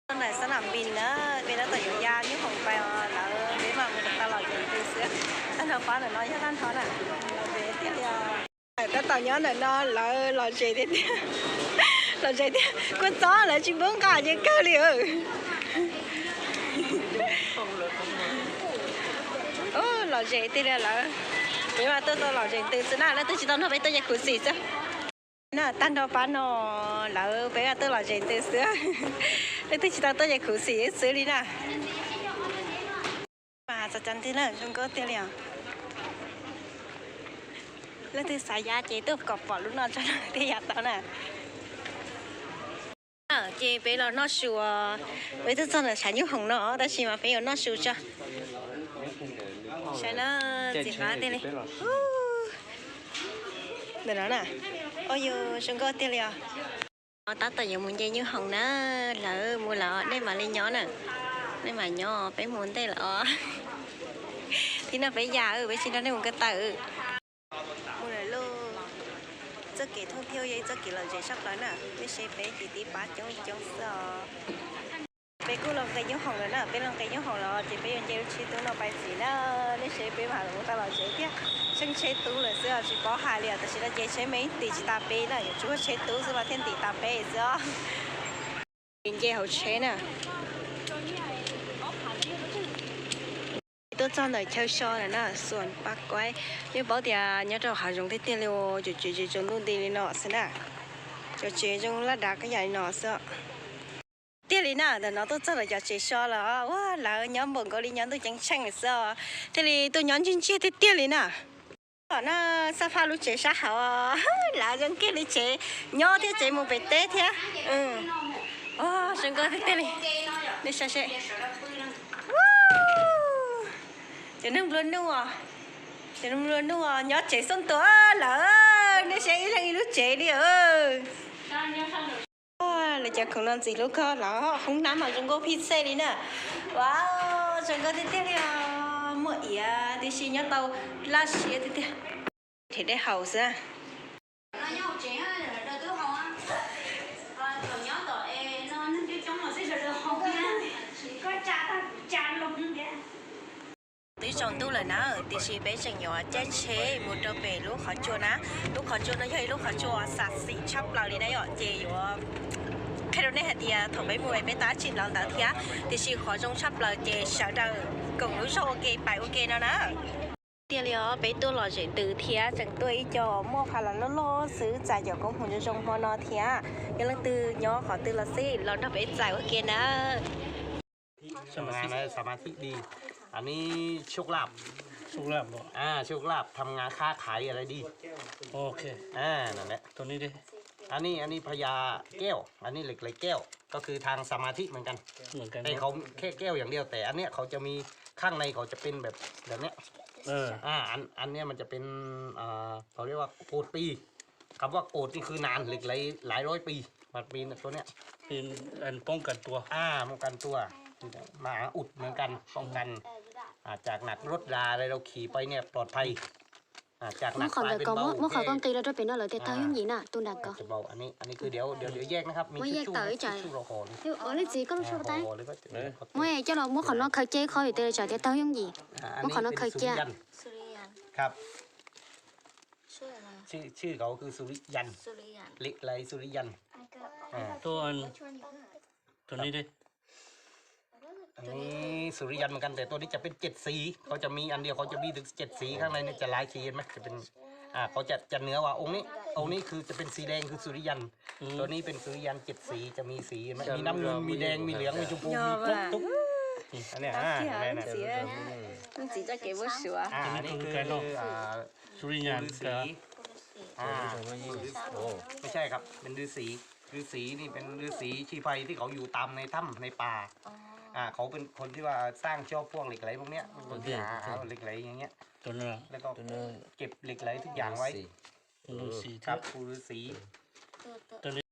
Ntawm xab nam npis na, peb tab tom yuav ya nyoob hoom pais os lawv, peb mam mus tau los tsev twg xwb. Tag nrho pab ntawm no yog tag nrho na, los tsev tiag li os. Tab tom nyob ntawm no lawv los tsev tiag tiag. Los tsev tiag, kua txob lawv tsis npub nqa ces kawg li. Los tsev tiag li lawv, peb mam tuaj tau los tsev twg xwb na, leej twg tsis tau nrog peb tuaj ces khuv xim xwb. Na tag nrho pab no lawv peb mam tuaj los tsev twg xwb, leej twg tsis tau tuaj ces khuv xim xwb li na. Mas txog cov twg na zoo nkauj tiag li os. Leej twg xav ya ces tuaj kom pom lub no tso no thiaj ya tau na. Ces peb los noj su, peb twb txog ntawm tshav nyoob hoom no tab sis mas peb yuav noj su tso. Saib na, txiv qab tiag li. Ntawm no na, o yus zoo nkauj tiag li os. Tab tom yuav mus nce nyoob hoom na, lawv mus lawm nej mam li nyob na, nej mam nyob peb mus ntej lawm os. Thib no peb ya, peb tsis nrog nej mus ko taw. Mus lawm lauj. Txoj kev thoob thiab yog ib txoj kev lom zem tshaj plaws na, nej saib peb ces tib pab coob coob xwb os. Peb kuj los nqis nyoob hoom lawm na, peb los nqis nyoob hoom los ces peb yuav nce lub tsheb tub no pais ntxiv na. Nej saib peb mam mus tau los tsev thiab, tsheej tsheb tub lawm xwb os, tsis paub hais li os. Tam sim no ces tsheb me ib tim tsis tas peb na, yuav tsum yog tsheb tub xwb mas thiaj ntim tas peb xwb os. Nce hauv tsheb na. Tuaj txog ntawm chaw so lawm na, Xuas Paj Kuaib. Nej paub tias nyob rau hav zoov tiag tiag li, tseem tseem tsaus ntuj nti li no xwb na. Cov tsev zoo laj dav kab yam li no xwb. Tiag li na, ntawm no tuaj txog lawv cov tsev so lawm, ua lawv nyob npaum nkaus li nyob ntuj ceeb tsheej lawm xwb os. Thiaj li tuaj nyob ntsiag ntsiag tiag tiag li na. Tom no xab phaj lub tsev sab hauv, lawv zoo kiag li tsev nyob thiab tsev mus pem teb thiab. Zoo nkauj tiag tiag li. Nej saib seb. Cov neeg nplua nuj, cov neeg nplua nuj nyob tsev xub ntuas lawm, nej saib ib leeg ib lub tsev li. Lawv cov khoom no ntxim hlub kawg, lawv hoob nab mas zoo nkauj phij txhej li na. Ua, zoo nkauj tiag tiag li os, muaj iav tib si nyob tau laj siab tiag tiag. Rhiv dej haus xwb. Twb tsaus ntuj lawm na, tiam sis peb tseem yuav caij tsheb mus rau pem lub qhov tsua na. Lub qhov tsua no yog ib lub qhov tsua xam xim tshaj plaws li na yom, ces yuav qhia rau nej hais tias thaum peb mus peb tau dab tsi los ntawd thiab, tiam sis qhov zoo tshaj plaws ces sawv daws koom lub zog ua ke pais ua ke no na. Tiag li os, peb tuaj lom zem ntws thiab tseem tuaj ib co muaj pha los loj loj xwb, txais cov koob hmoov zoo zoo hmo no thiab. Yog leej twg nyob qhov twg los xij los nrog peb txais ua ke na. สมาธิ สมาธิดี อันนี้โชคลาภ โชคลาภ อ่า โชคลาภ ทำงานค้าขายอะไรดี โอเค อ่า นั่นแหละ ตัวนี้ดิ อันนี้ อันนี้พญาแก้ว อันนี้เหล็กไหลแก้ว ก็คือทางสมาธิเหมือนกัน เหมือนกัน แต่เขาแค่แก้วอย่างเดียว แต่อันเนี้ยเขาจะมีข้างในเขาจะเป็นแบบ แบบเนี้ย เออ อ่า อัน อันเนี้ยมันจะเป็น อ่า เขาเรียกว่าโกฏปี คำว่าโกฏนี่คือนาน เหล็กไหลหลายร้อยปี มันมีตัวเนี้ย เป็นอันป้องกันตัว อ่า ป้องกันตัว มาอุดเหมือนกัน ป้องกัน อ่า จากหนักรถราอะไรเราขี่ไปเนี่ยปลอดภัย อ่า จากหนักกลายเป็นเบา muab qhov ko nqis los rau pem no lawm tias tawg yooj yim na, tus nram ko. อันนี้ อันนี้คือเดี๋ยว เดี๋ยว เดี๋ยวแยกนะครับ มีทิชชู่ไหม ทิชชู่เราห่อเลย Ua, leej txiv koj lub suab tais. Muab coj los muab qhov no khaws cia ib qho, vim tias tsam tias tawg yooj yim. Muab qhov no khaws cia. ครับ ชื่อ ชื่อเขาคือสุริยัน เหล็กไหลสุริยัน อ่า ตัว ตัวนี้ดิ อันนี้สุริยันเหมือนกัน แต่ตัวนี้จะเป็นเจ็ดสี เขาจะมีอันเดียว เขาจะมีถึงเจ็ดสี ข้างในเนี่ยจะหลายสี เห็นไหม จะเป็น อ่า เขาจะ จะเหนือกว่าองค์นี้ องค์นี้คือจะเป็นสีแดง คือสุริยัน อืม ตัวนี้เป็นสุริยันเจ็ดสี จะมีสี เห็นไหม มีน้ำเงิน มีแดง มีเหลือง มีชมพู มีครบทุก อันเนี้ย อ่า เห็นไหมนะ Leej txiv txoj kev muab suav. อ่า อันนี้คือ อ่า สุริยัน ฤๅษี อ่า ไม่ใช่ครับ เป็นฤๅษี ฤๅษีนี่เป็นฤๅษีชีไพรที่เขาอยู่ตามในถ้ำในป่า อ่า เขาเป็นคนที่ว่าสร้างชอบพวกเหล็กไหลพวกเนี้ย เป็นคนที่หาเหล็กไหลอย่างเงี้ย ตัวนั้น แล้วก็เก็บเหล็กไหลทุกอย่างไว้ ฤๅษี ครับ ฤๅษี ปู่ฤๅษี ตัวนี้